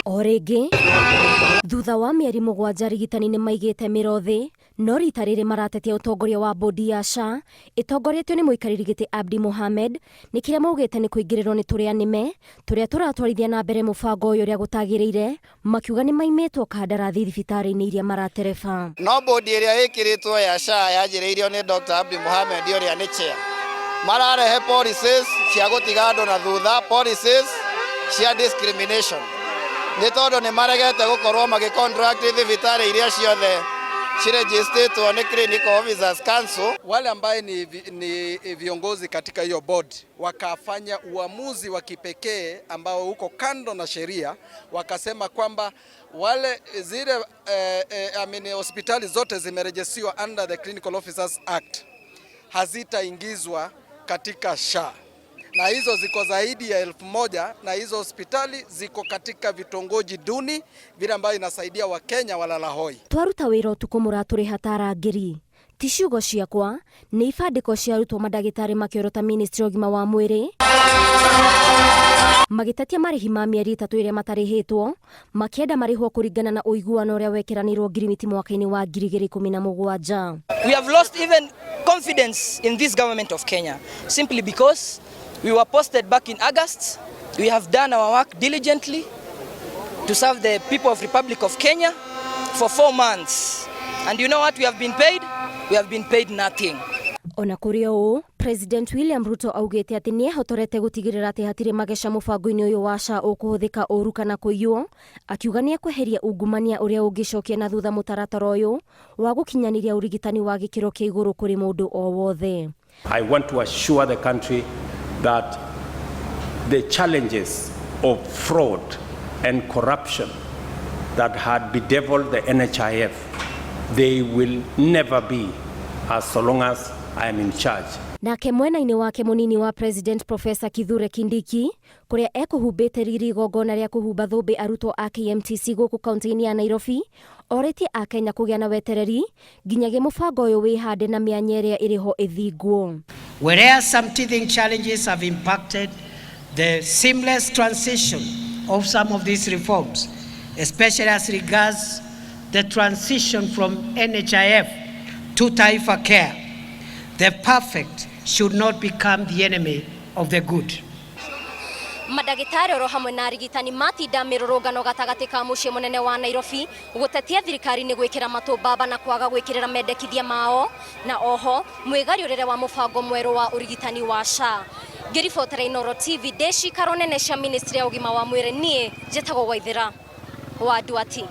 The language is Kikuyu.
O rĩngĩ thutha wa mĩeri 7 arigitani nĩ maigĩte mĩro thĩ, no rita rĩrĩ maratetia ũtongoria wa bodi ya SHA ĩtongoretio nĩ mũikarĩri gĩtĩ Abdi Mohamed, nĩ kĩrĩa maugĩte nĩ kũingĩrĩrwo nĩ tũrĩa nĩme tũrĩa tũratwarithia na mbere mũbango ũyũ ũrĩa gũtagĩrĩire, makiuga nĩ maimĩtwo kandarathi thibitarĩ-inĩ iria maratereba. No bodi ĩrĩa ĩkĩrĩtwo ya SHA yanjĩrĩirio nĩ Dr. Abdi Mohamed ũrĩa nĩ chair, mararehe policies cia gũtiga andũ na thutha, policies cia discrimination, nĩ tondũ nĩ maregete gũkorwo magĩ contract thibitarĩ iria ciothe ciregistĩtwo nĩ Clinical Officers Council. Wale ambaye ni viongozi katika hiyo board wakafanya uamuzi wa kipekee ambao uko kando na sheria, wakasema kwamba wale zile I mean, hospitali zote zimerejestiwa under the Clinical Officers Act hazitaingizwa katika SHA, na hizo ziko zaidi ya 1000, na hizo hospitali ziko katika vitongoji duni vile ambayo inasaidia Wakenya walala hoi. Twaruta wĩra ũtukũ mũratũrĩha ta arangĩri. Ti ciugo ciakwa, nĩ ibandĩko cia arutwo mandagĩtarĩ makĩorota ministry ya ũgima wa mwĩrĩ, magĩtetia marĩhi ma mĩeri 3 ĩrĩa matarĩhĩtwo, makĩenda marĩhwo kũringana na ũiguano ũrĩa wekĩranĩirwo ngirimiti mwaka-inĩ wa 2017. We have lost even confidence in this government of Kenya simply because we were posted back in August. We have done our work diligently to serve the people of Republic of Kenya for 4 months. And you know what we have been paid? We have been paid nothing. Ona kũrĩ ũũ, President William Ruto augĩte atĩ nĩ ehotorete gũtigĩrĩra atĩ hatirĩ mageca mũbango-inĩ ũyũ wa SHA ũkũhũthĩka ũru kana kũiywo, akiuga nĩ ekweheria ungumania ũrĩa ũngĩcokia na thutha mũtaratara ũyũ wa gũkinyanĩria ũrigitani wa gĩkĩro kĩa igũrũ kũrĩ mũndũ o wothe. I want to assure the country that the challenges of fraud and corruption that had bedeviled the NHIF, they will never be as so long as I am in charge. Nake mwena-inĩ wake, mũnini wa President Professor Kithure Kindiki, kũrĩa ekũhumbĩte riri igongona rĩa kũhumba thũmbĩ arutwo a KMTC gũkũ kaunti-inĩ ya Nairobi, orĩtie akenya kũgĩa na wetereri nginyagia mũbango ũyũ wĩhande na mĩanya ĩrĩa ĩrĩ ho ĩthingwo. Whereas some teething challenges have impacted the seamless transition of some of these reforms, especially as regards the transition from NHIF to Taifa Care, the perfect should not become the enemy of the good. Mandagĩtarĩ oro hamwe na arigitani matinda mĩrũrũngano gatagatĩ ka mũciĩ mũnene wa Nairobi gũtetia thirikari nĩ gwĩkĩra matũ mbamba na kwaga gwĩkĩrĩra mendekithia mao, na oho mwĩgariũrĩre wa mũbango mwerũ wa ũrigitani wa SHA. Ngĩribotera Inooro TV ndĩ cikaro nene cia ministry ya ũgima wa mwĩrĩ, niĩ njĩtagwo Waithĩra wa Nduati.